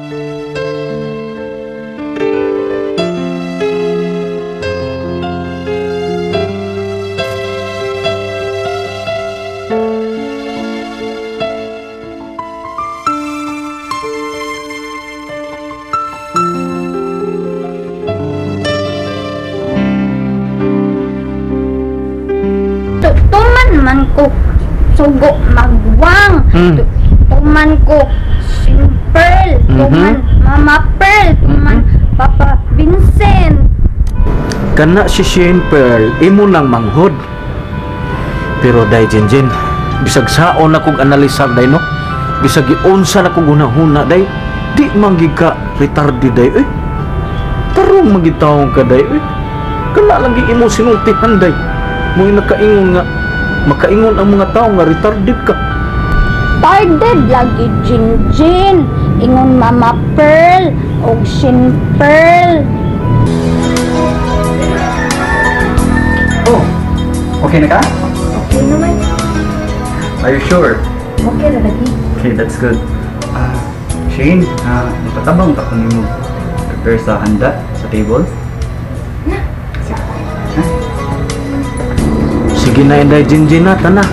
Tuman man ko sugo magwang. Tuman ko Pearl, tuman Mama Pearl, tuman Papa Vincent. Kana si Shane Pearl imo nang manghod. Pero day Jinjin, bisag saon na kog analisar day no. Bisag giunsa na kog hunahuna day, di man gid ka retarded day eh. Tarong magitawong ka day eh. Kana lang gid imo sinultihan day. Mo'y nakaingon nga makaingon ang mga tao nga retarded ka. Retarded lagi Jinjin. Ingon Mama Pearl og Shane Pearl. Oh, okay na ka? Okay naman. Are you sure? Okay na lagi. Okay, that's good. Shane, mapatabang ka kung imo prepare sa handa sa table. Na. Sige. Sige na inday Jinjin na tana.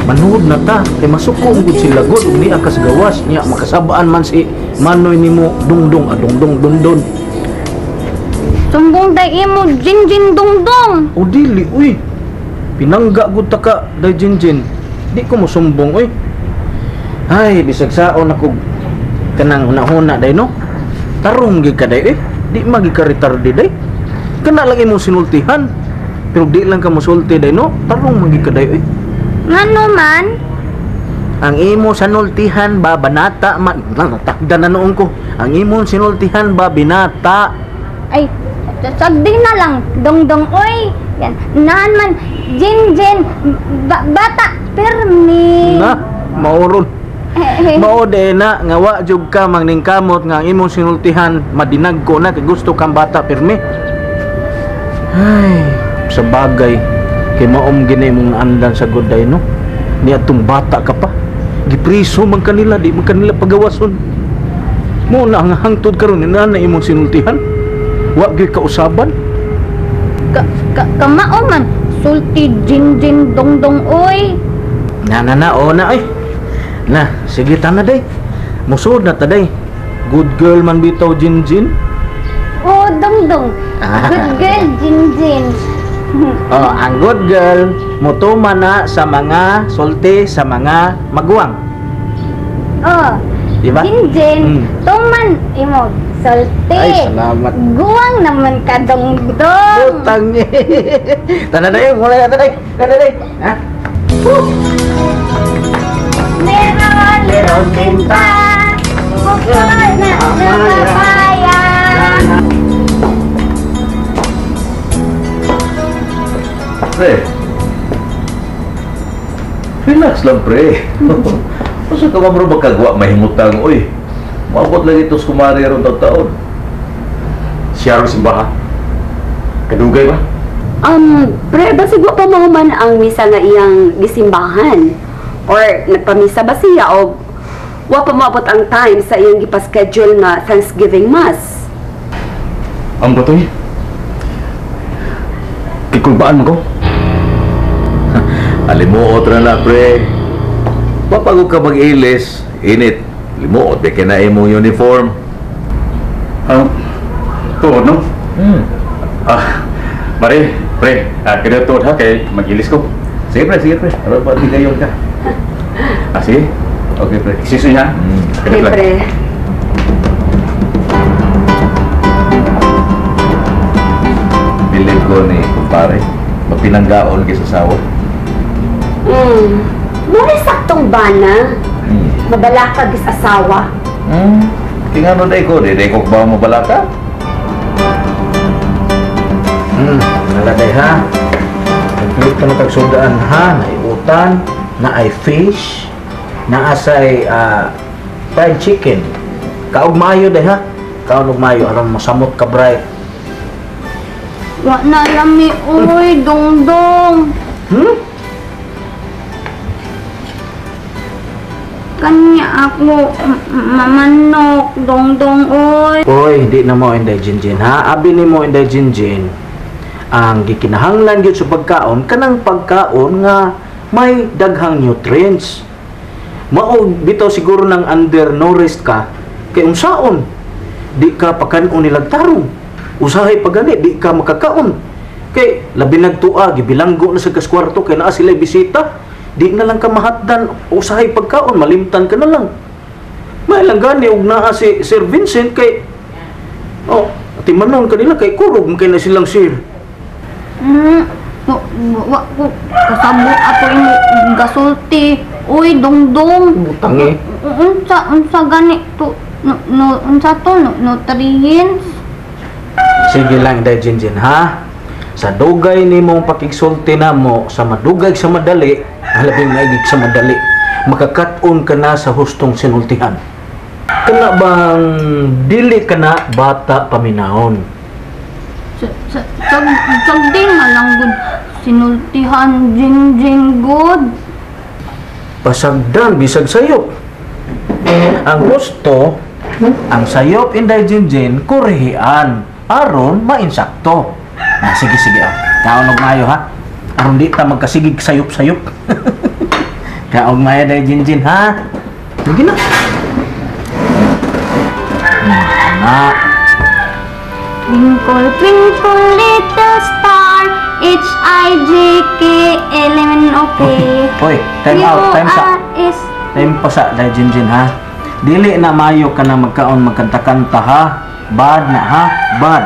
Manuod na ta kay masuko gud sila gud ug niya kas gawas niya makasabaan man si Manoy nimo dungdong adungdong dundon. Sumbong day imo Jinjin dungdong. O dili uy. Pinangga gud ta ka day Jinjin. Di ko mosumbong uy. Ay bisag saon ako kanang hunahuna day no. Tarong gid ka day eh. Di magi ka retarded day. Kana lang imong sinultihan. Pero di lang ka mosulti day no. Tarong magi ka day eh. Ngano man? Ang imo sanultihan ba banata man natakda na noon ko. Ang imo sinultihan ba binata? Ay, sagdi na lang dongdong oy. Yan, naan man Jinjin bata permi. Na, mauron. Mao de na nga wa jud ka mangningkamot nga ang imong sinultihan madinag ko na kay gusto kang bata pirmi. Ay, sa bagay kay maom gini mong naandan sa good day no. Ni atong bata ka pa. Gipriso man kanila, di man kanila pagawason. Mo na ang hangtod karon ni na imong sinultihan. Wa gyud kausaban. Kamao man sulti Jinjin dongdong oy. Na na na o na oy. Na, sige ta na day. Musod na ta day. Good girl man bitaw Jinjin. Oh, dongdong. Good girl Jinjin. Oh, ang good girl mutuma na sa mga sulti sa mga maguwang. Oh. Di ba? Jinjin, tuman imo sulti. Ay, salamat. Guwang naman ka dongdong. Putang ni. Tana day, mulay na day. Tana day. Ha? Meron, meron tinta. Bukod na nabayan. Pre, relax lang pre. Basta ka ba bro magkagwa, mahimutang, uy. Maabot lagi ito sa kumari ron taon. Siya ron simbaha. Kadugay ba? Pre, basig wa pa mahuman ang misa nga iyang gisimbahan. Or nagpamisa ba siya o wa pa maabot ang time sa iyang gipaschedule nga Thanksgiving Mass? Ang batoy? Kikulbaan mo ko? Alimuot na na, pre. Mapagod ka mag-ilis, init. Limuot, di ka na imong uniform. Tuod, no? Mare, pre, kaya tuod ha, kay mag-ilis ko. Sige, pre, sige, pre. Ano pa, di kayo ka? Sige. Okay, pre. Excuse me, ha? Okay, pre. Bilib ko ni kumpare, mapinanggaon kay sa sawa. Muna saktong bana. Mabalaka gis asawa. Kaya nga day ko, di ko ba mabalaka? Naladay ha. Nagpilit ka na tagsudaan ha, naiutan, naay fish, naasay fried chicken. Kaog maayo day ha. Kaog maayo aron masamot ka bright. Wa na lami uy, dongdong. Kanya ako mamanok, dongdong oy. Oy, di na mo Inday Jinjin ha. Abi nimo Inday Jinjin, ang gikinahanglan gyud sa pagkaon kanang pagkaon nga may daghang nutrients. Mao bitaw siguro nang undernourished ka kay unsaon di ka pakanon nilag tarong. Usahay pa gani di ka makakaon. Kay labi nagtua gibilanggo na sa kaskwarto kay naa sila bisita. Di na lang ka mahatdan usahay pagkaon, malimtan ka na lang. May lang gani og naa si Sir Vincent kay oh, timanon kanila kay kurog man kay na silang sir. Wa ko kasabot ato imo gasulti. Uy, dongdong. Butang eh. Unsa gani to no, unsa to no, nutrients? Sige lang Inday Jinjin ha. Sa dugay nimong pakigsulti namo sa madugay sa madali, labing maigig sa madali, makakat-on ka na sa hustong sinultihan. Kana bang dili ka na bata paminahon? Sagdi na lang gud sinultihan Jinjin good. Pasagdan bisag sayop. Ang gusto, ang sayop Inday Jinjin kurihian aron mainsakto. Ah, sige sige ah. Kaon og maayo ha. Aron di ta magkasigig sayop-sayop. Kaon maayo Day Jinjin ha. Sige na. Na. Twinkle twinkle little star, H I J K L M N O P. Hoy, time out, time sa. Time pa sa Day Jinjin ha. Dili na maayo ka na magkaon magkanta-kanta ha. Bad na ha, bad.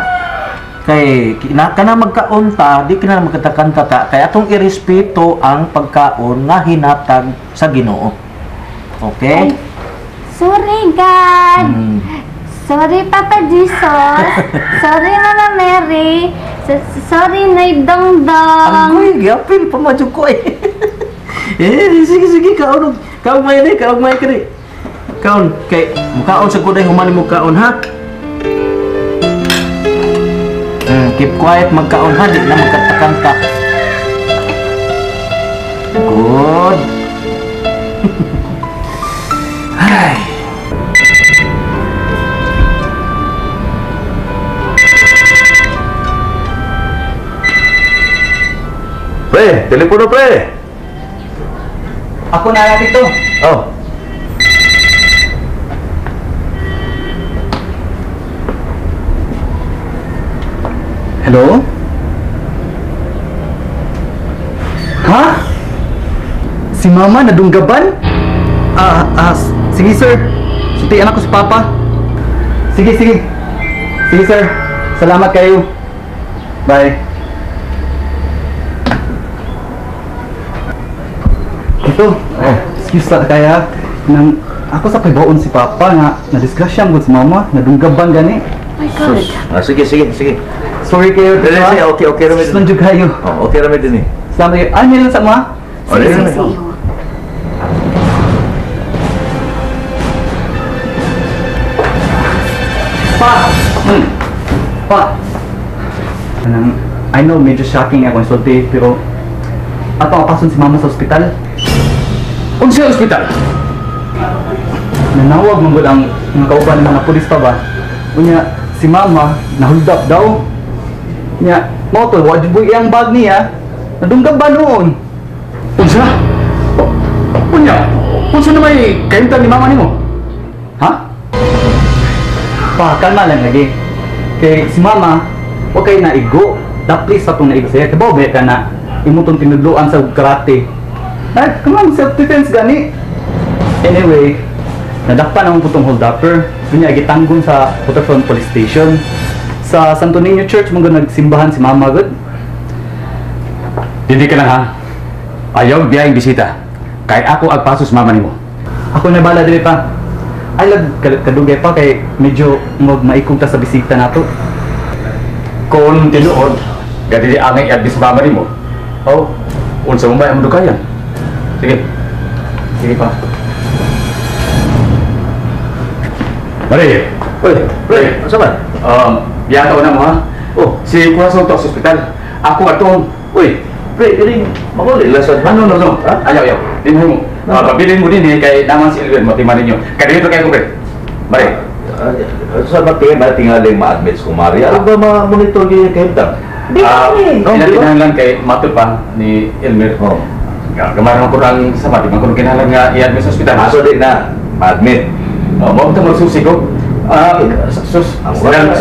Kay kana magkaon ta, di ka na magkanta-kanta ta, kay atong irespeto ang pagkaon nga hinatag sa Ginoo. Okay? Ay, sorry God. Sorry Papa Jesus. Sorry Mama Mary. Sorry Nay Dongdong. Agoy, gyapil pa madyo ko eh. Eh, sige sige kaon. Kaon may ni, kaon may kini. Kaon kay mukaon sa kuday human mo kaon ha. Keep quiet magkaon ha, di na magkanta-kanta. Good. Ay. Pre, telepono pre. Ako na lang dito. Oh. Hello? Ha? Si Mama nadunggaban? Sige sir. Sultian ako si Papa. Sige, sige. Sige sir. Salamat kayo. Bye. Ito, oh, excuse lang kaya. Nang ako sa pagbaon si Papa nga nadisgrasya mo si Mama, nadunggaban gani. My God. Sus. Ah, sige, sige, sige. Sorry kayo. Dili, sige, okay, okay ra Sus, nandiyo kayo. Oh, okay ra din eh. Salamat kayo. Ay, meron sa mga? Oh, Sige, dili, sige, dili. sige. Pa! Pa! I know, medyo shocking ako insulti, pero ato apason si Mama sa ospital. Unsa ospital? Nanawag man gud ang mga kauban ng mga pulis pa ba? Unya, si Mama na-hold up daw. Unya, mao to, wa jud iyang bag niya. Nadunggab ba noon? Unsa? Unya, unsa na may kahimtang ni Mama nimo? Ha? Pa, kalma lang lagi. Kay si Mama, wa kay naigo. Dapli sa tong naigo siya. Kabaw ba ka na imo tong tinudloan sa karate. Ay, come on, self-defense gani. Anyway, nadakpan ang putong hold-upper. Unya, gitanggon sa Waterfront Police Station. Sa Santo Niño Church, mong nagsimbahan si Mama gud. Dili ka lang ha. Ayaw biyahing bisita. Kay ako agpaso sa mama nimo. Ako na bala dili pa. Ay lag kadugay pa kay medyo maikong ta sa bisita nato. Kung tinuod, gadili angay i-advise mama nimo. Oh, unsa mo ba ang dukayan? Sige. Sige pa. Mari. Uy, pre, asa man? Biyato na mo ha. Oh, Si Corazon to sa ospital. Ako atong. Uy, pre, iring makuli lasad. Ano no no. Ha? Ayaw ayaw. Dinhi mo. Ah, pabilin mo din eh, kay naman si Elvin, matiman ninyo. Kaya dito kayo ko, pre. Mare. Sa matingin ba tingaling ma-admit sa kumari? Ano ba ma-monitor yung kahimtang? Ah, No, di ba? kinahanglan kay matod pa ni Elmer. Oh. Gamay naman ko ang sama, di man ko kinahanglan nga i-admit sa ospital. Aso di na ma-admit. Oh, mao ta magsusi ko. Ah, sus,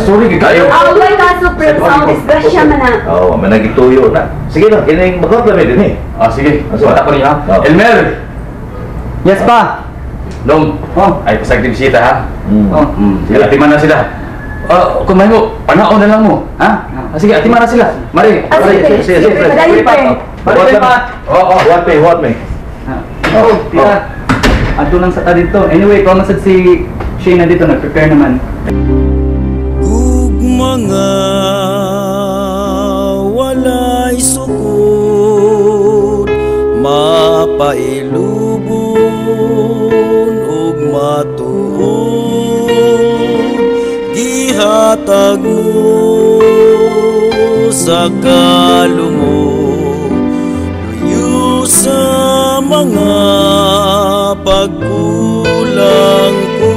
sorry gyud kayo. Ah, wala kaso, pre, sa disgrasya man na. Oo, may nagituyo na. Sige lang, kining magkot lang din eh. Ah, sige. Aso? Bata ko niyo ha. Oh. Elmer! Yes pa. Long. Oh. Ay, pasag din bisita ha. Oh. Sige, atiman na sila. Ah, kung may mo, panaon na lang mo. Ha? Ah, sige, atiman na sila. Mari. Ah, sige, Sige, sige, sige, pre. Dali, pre. Mari, pa. Oo, oo. Huwat me, huwat me. Oh, tira. Adto lang sa ta dito. Anyway, kung masad si Shane na dito, nag-prepare naman. Ug mga walay sukod, mapailubon ug matuod, gihatag mo sa kalumo, luyo sa mga pagkulang ko.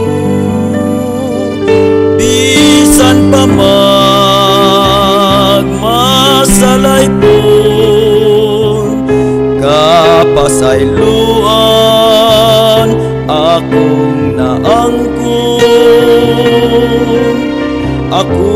Bisan pa magmasalay po, kapasayloan akong naangkon. Ako